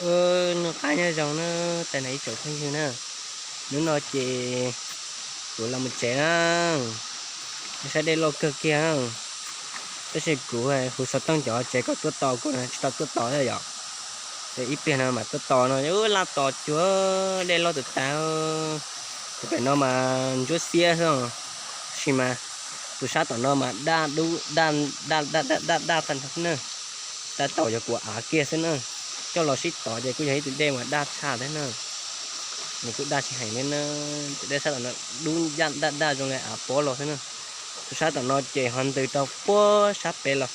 Noj qab nyob zoo na, tej no ib tsoom phooj ywg na, hnub no ces kuv los mus tsev na, saib dej loj kawg kiag, tab sis kuv hu xov tooj cov tsev kom tuaj tos kuv tsis tau tuaj tos yom, ces ib pliag no mam tuaj tos no, laj tos cuag dej loj tas tas. Tus pem no mas ntsuab xiab xwb, tab sis mas tus sab tom no mas daj dub daj daj daj daj daj tag nrho xwb na. Tab tom yog kuv av kiag xwb na, coj los sib tov ces kuj yog ib tug dej mas daj tshaj thiab na. Nws kuj daj tsis heev thiab na, tus dej sab tom no dub daj daj daj zoo li av pob los xwb na. Tus sab tom no ces ho ntws rau puag sab pem los,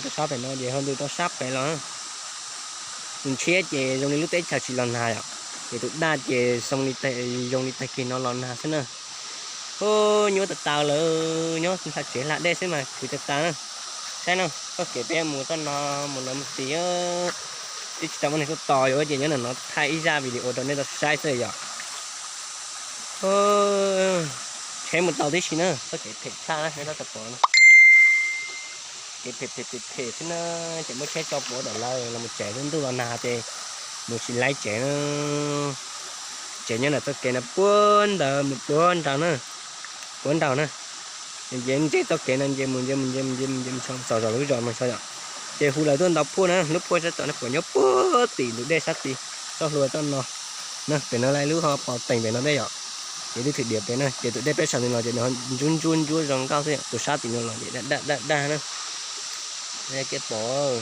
tus sab pem no ces ho ntws rau sab pem los. Tus ntshiab ces zoo li lub teb chaws tsis los nag yom, ces tus daj ces zoo li tag kis no los nag xwb na. Ub, nyuaj tas tas lawm, nyob hla tsev hla dej xwb mas khwv tas tas na. Saib no, txoj kev peb mus txoj no, mus no mus tid, twb tsis tau muaj neeg tuaj tos yuav ces nyob ntawm no thaij ib zaj video rau nej tau saib xwb yom. Tsheb mus tau tib si na, txoj kev phem tshaj na, nej tab tom pom no. Kev phem phem phem phem xwb na, ces muab tsheb tso puag tom lawm los mus tsev, ntuj los nag ces mus tsis laib tsev na. Tsev nyob ntawm txoj kev no puag ntawd mus puag nraud na, puag nraud na. Nce nce txoj kev no nce mus nce mus nce mus nce mus nce mus txog txog lub zos no yom. Ces hu lawv tuaj ntau phuaj na, lub phuaj sab tom no puas nyob puag tim ntug dej sab tid, txoj hlua txoj no na, pem no lawv lub ho pos teem pem no dej yom. Ces lub thwm diav pem na, ces tus dej peb sawv ntawm no ces nws ho ntsuab ntsuab ntsuab zoo nkauj xwb yom, tus sab tim no los ces daj daj daj daj na. Kiab pom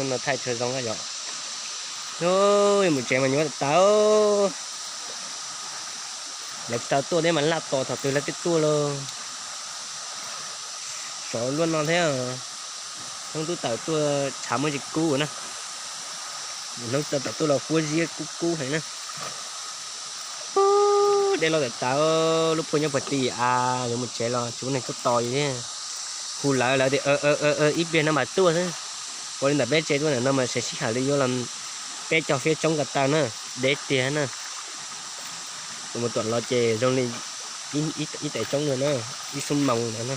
no thaij tshua zoo yom. Mus tsev mas nyuaj tas tas. Lawv tsis tau tuaj thiab mas laj tos thaum twg lawv thiaj tuaj lauj. Sov luaj no thiab, hnub twb tawm tuaj tshav muaj tsis kub na. Hnub tawm tuaj los huab ziab kub kub heev na. Dej loj tas tas, lub phuaj nyob puag tim av, yuav mus tsev los tsis muaj neeg tuaj tos yus thiab. Hu lawv lawv tias ib pliag no mam tuaj xwb. Ua li ntawm peb tsev tuaj ntawm no mas sawv sij hawm li yuav los peb caug fiab tsoob ko taw na, deb tiag na. Mus tom los ces zoo li ib tais tsoob ntawd na, ib xuab moos ntawd na.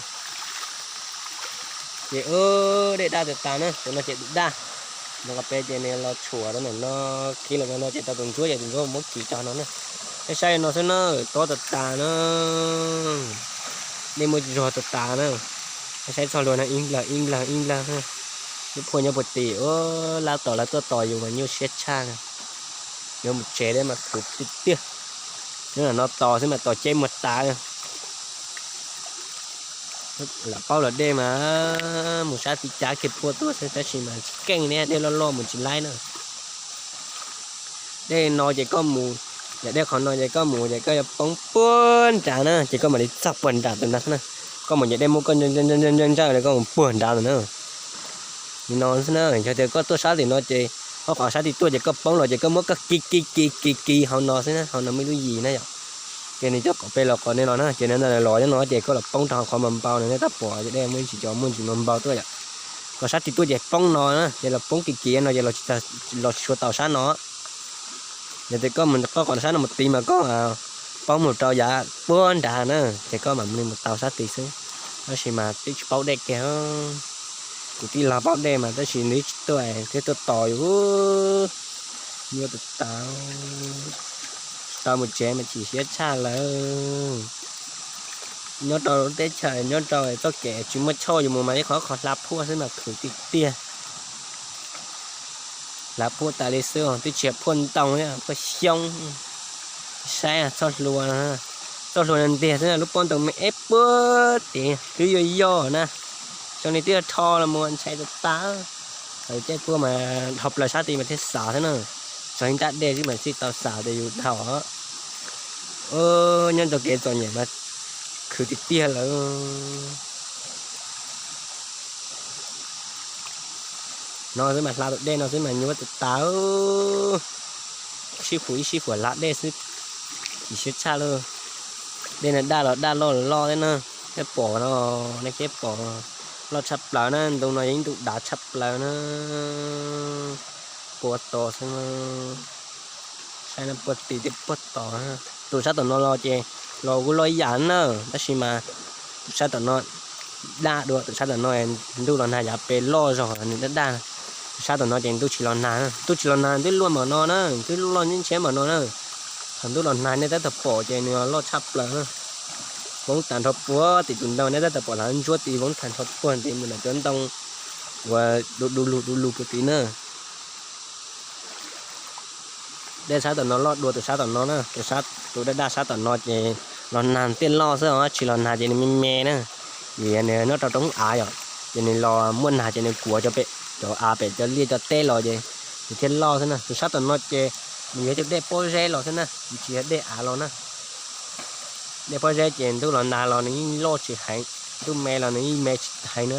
Ces dej daj tas tas na, tus no ces daj. Mus qhov pem ces nws los tshuam rau ntawm no, khi los no ces tau tus ntsuab ces tus ntsuab muab khi rau no na. Saib saib no xwb na, tob tas tas na. Dej muaj zog tas tas na. Saib txoj hlua no ib nplawg ib nplawg ib nplawg. Lub phuaj nyob puag tim, lab tom lawv tuaj tos yus mas nyuaj siab tshaj na. Yuav mus tsev thiab mas khwv tiag tiag. Nyob no tos xwb mas tos ceb muag tas. Lam paub los dej mas mus sab tid cav kiag phuaj tuaj xwb tab sis mas tsis keej thiab, dej loj loj mus tsis laib na. Dej no ces koj mus, yam dej qhov no ces koj mus ces koj yuav poob puag nrad na, ces koj mam li txog puag nram tus ntawd na. Koj mus ces dej muab koj ntsawj ntsawj ntsawj koj mus puag nrad tus na. Li no xwb na, yog tias koj tuaj sab tim no ces, koj qhov sab tid tuaj ces koj poob los ces koj muab koj kiv kiv kiv kiv kiv hauv no xwb na, hauv no muaj ib lub yim na yom. Ces nws coj qhov pem los qhov no los na, ces nws ntawd los nyob no ces koj los poob rau hauv qhov mas npau no, nej tab pom ces dej muaj ntsis cov muaj ntsis mas npau tuaj yom. Koj sab tid tuaj ces poob no na, ces los poob kiv kiv no ces los tsis tshua tau sab no. Yog tias koj mus koj qhov sab no mus tid mas koj poob mus rau yav puag nrad na, ces koj mam li mus tau sab tid xwb. Tab sis mas twb tsis paub dej kiag. Kuv tij laug paub dej mas tab sis nws tsis tuaj, thiaj tuaj tos yus. Nyuaj tas tas, tsis tau mus tsev mas chim siab tshaj lawm. Nyob rau lub teb chaws nyob rau txoj kev tsis muaj choj, yus mus mas ib qhov qhov hla phuaj xwb mas khwv tiag tiag. Hla phuaj tas li xwb, twb tsis yog phuaj ntoo, phuaj xyoob. Saib txoj hlua, txoj hlua no ntiag xwb, lub pob ntoo me eb puag tid twb yuav yoj na. Xyoo li twb yuav rho los mus ntshai tas tas. Thaum caij phuaj mas dhau plaws sab tid mas thiaj xav xwb na. Txog ib nrab dej xwb mas thiaj tau xav tias yus dhau. Nyob rau kev txom nyem mas khwv tiag tiag lawm. No xwb mas hla tus dej no xwb mas nyuaj tas tas. Sib fuam ib sib fuam hla dej xwb, chim siab tshaj lawm. Dej no daj los daj loj los loj thiab na. Nej pom no, nej thiaj pom loj tshaj plaws na, ntu no yog ib ntu dav tshaj plaws na. Puag tom xwb, saib no puag tim thiab puag tom. Tus sab tom no los ces los kuj loj ib yam na, tab sis mas tus sab tom no daj dua, tus sab tom no ntuj los nag yav pem loj zog nws daj daj. Sab tom no ces ntuj tsis los nag, ntuj tsis los nag twb luaj npaum no na, twb loj ntshiab npaum no na. Thaum ntuj los nag nej tab tom pom ces nws loj tshaj plaws na. Voob tag nrho puag tim tus ntoo nej tab tom pom hnav ntsuab tid, voob tag nrho puag ntiv mus ntawm cov ntoo uas du du lug du lug puag tid na. Dej sab tom no loj dua tus sab tom no na, tus daj daj sab tom no ces los nag thiaj loj xwb os, tsis los nag ces nws me me na. Vim nws nyob rau roob av yom, ces nws los muaj nag ces nws kuav cov pem cov av pem cov liaj cov teb los ces nws thiaj loj xwb na. Tus sab tom no ces nws yog tus dej pob zeb los xwb na, nws tsis yog dej av los na. Dej pob zeb ces ntuj los nag los nws yeej loj tsis heev, ntuj me los nws yeej me tsis heev na.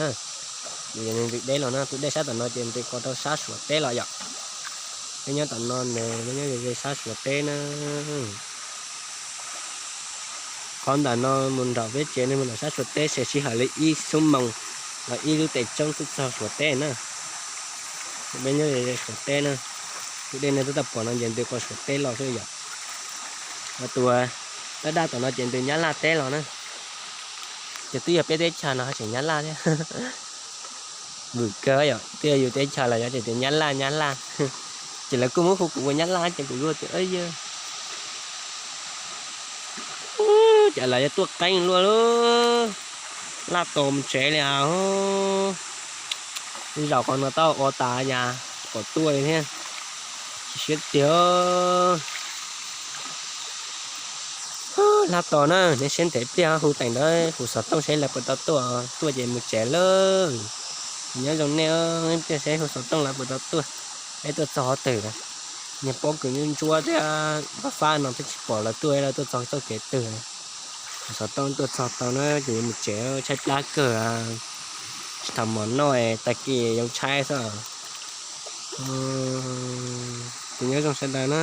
Ces nws ntws deb los na, tus dej sab tom no ces ntws ko rau sab Suav teb los yom. Peb nyob tom no, peb nyob ze ze sab Suav teb na. Qhov ntawm no mus nram peb tsev ne, mus nram sab Suav teb ces sij hawm li ib xuab moos los ib lub tes tsoob twb txog Suav teb na. Peb nyob ze ze Suav teb na. Tus dej no twb tau pom no ces ntws ko Suav teb los xwb yom. Ho tus daj daj tom no ces ntws Nyab Laj teb los na. Ces twb yog peb teb chaws no tseem Nyab Laj thiab. Vwm kawg yom, twb yog yus teb chaws los yog tseem tias Nyab Laj Nyab Laj. Ces lawv kuj muab hu kuv ua Nyab Laj ces kuv kuj tias yawg, cas lawv yuav tuaj qeeb luaj lub laj tos mus tsev li os. Zaum qhov no tau ua tas yas pom tuaj li thiab. Tsis siab tiag. Laj tos na, nej siab ntev pliag hu teem ntawd hu xov tooj seb lawv puas tau tuaj, tuaj ces mus tsev lawm. Nyob zoo nej, pliag seb hu xov tooj lawv puas tau tuaj, peb tuaj txog qhov twg. Niag pob kws ntsuab thiab fab fab no twb tsis pom lawv tuaj, lawv tuaj txog txoj kev twg. Hu xov tooj tuaj txog tau na ces yuav mus tsev, tshaib plab kawg. Tsis tau mov noj, tag kis yoo tshaib xwb. Ces nyob zoo sawv daws na.